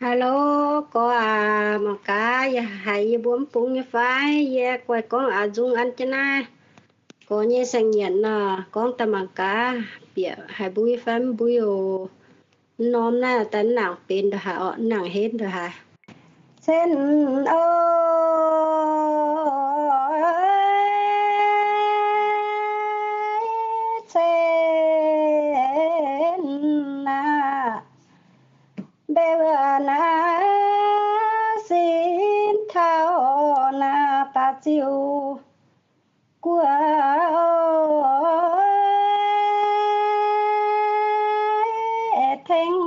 Hello, gorx aac, mangc gaax yie haiz yie mbuo mv bung nyei fai? Yie guaih gorngv aac nzung an jienv naaiv gorx nyei saeng-nyienc nor, gorngv daaih mangc gaax bieqc haiz mbui fai mv mbui oc. Mv norm naaiv daaih mv nangc benx ndongc haaix orqc, mv nangc henv ndongc haaix. Cen o, cen aac, mbe wuov naaiv sin taux naaiv baac ziouc guoqv tengx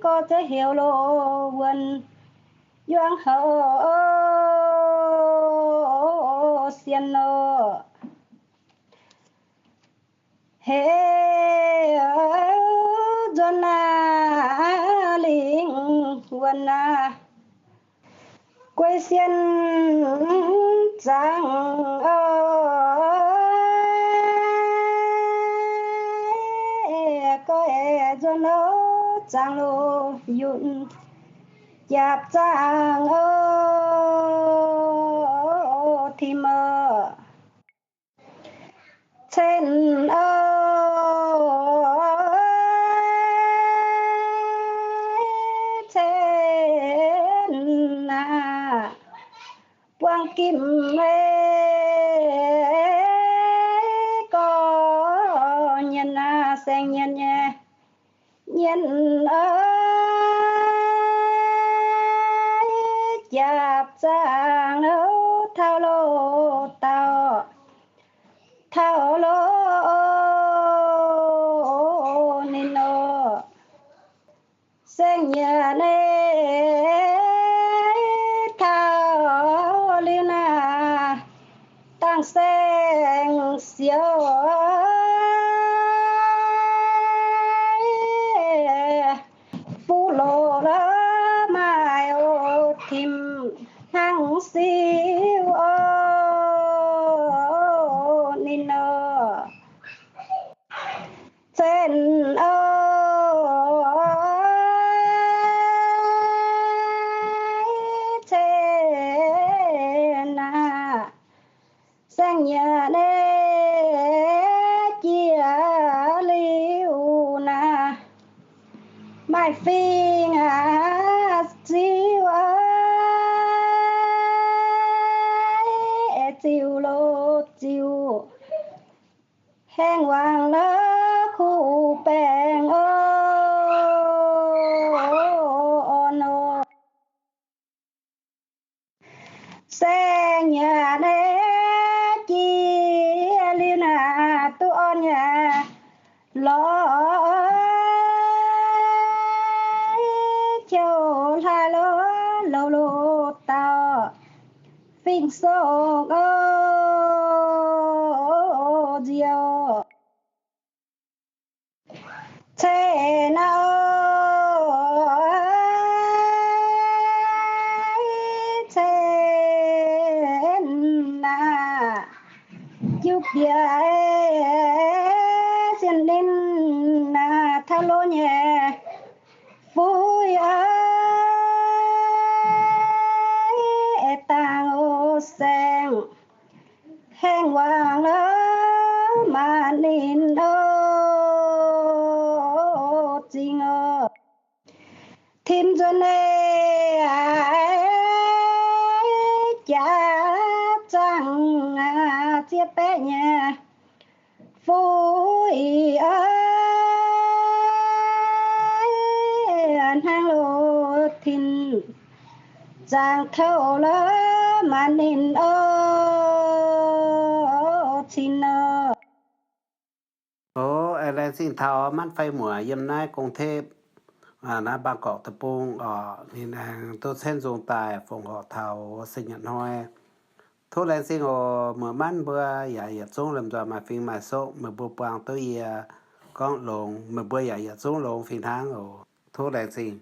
gorx za'heuc loz wuonh yuangx houc sien nor. Heix nzuonx naaiv lingh wuonh naaiv guei sien zaangc, goiv nzuonx zaangc loz yunc jaapc zaangc tim oc. Cen o, cen aac, buangh gimh gorx nyienx aac, saeng-nyienx nyei nyienx, jaapc zaangc taux loz dauh, taux loz ninh nor. Saeng-nyienc taux liuz naaiv, dangh saeng-sioux fuqv loz lorz maaih oc, tim hnangv siu oc ninh nor. Cen o, cen aac, saeng-nyienc jiex liuz naaiv, maaih fingx aac ziux, ziux loz ziux haengh wangc lorz kuv baengc orn nor. Saeng-nyienc jiex liuz naaiv, duqv orn nyei lorz qiu hlaax lorz loz-loz dauh fingx song oc nziouv. Cen aac, cen aac, jiu bieqc sien ninh naaiv taux loz nyei fu'jueiv dangh oc saeng. Haengh wangc lorz maanc ninh oc zingh oc. Tim nzuonx naaiv jaax zaangc ziex baeqv nyei fu'jueiv hnangv loz tin zaangc touv lorz maanc ninh oc cin nor. Oc, laengz zingh taux manv fei muoc yiem naaiv gong tepv, naaiv Bangkok deic-bung oc, ninh aengx duqv cen nzung daaih fongc horc taux se nyanc hnoi. Tov laengz zingh oc. Muoc manv mbuo yaac yietc zungv lomh nzoih maaih fingx maaih soqv, meih mbuo buangh duqv yie gorngv longx, meih mbuo yaac yietc zungv longx fih hnangv oc. Tov laengz zingh.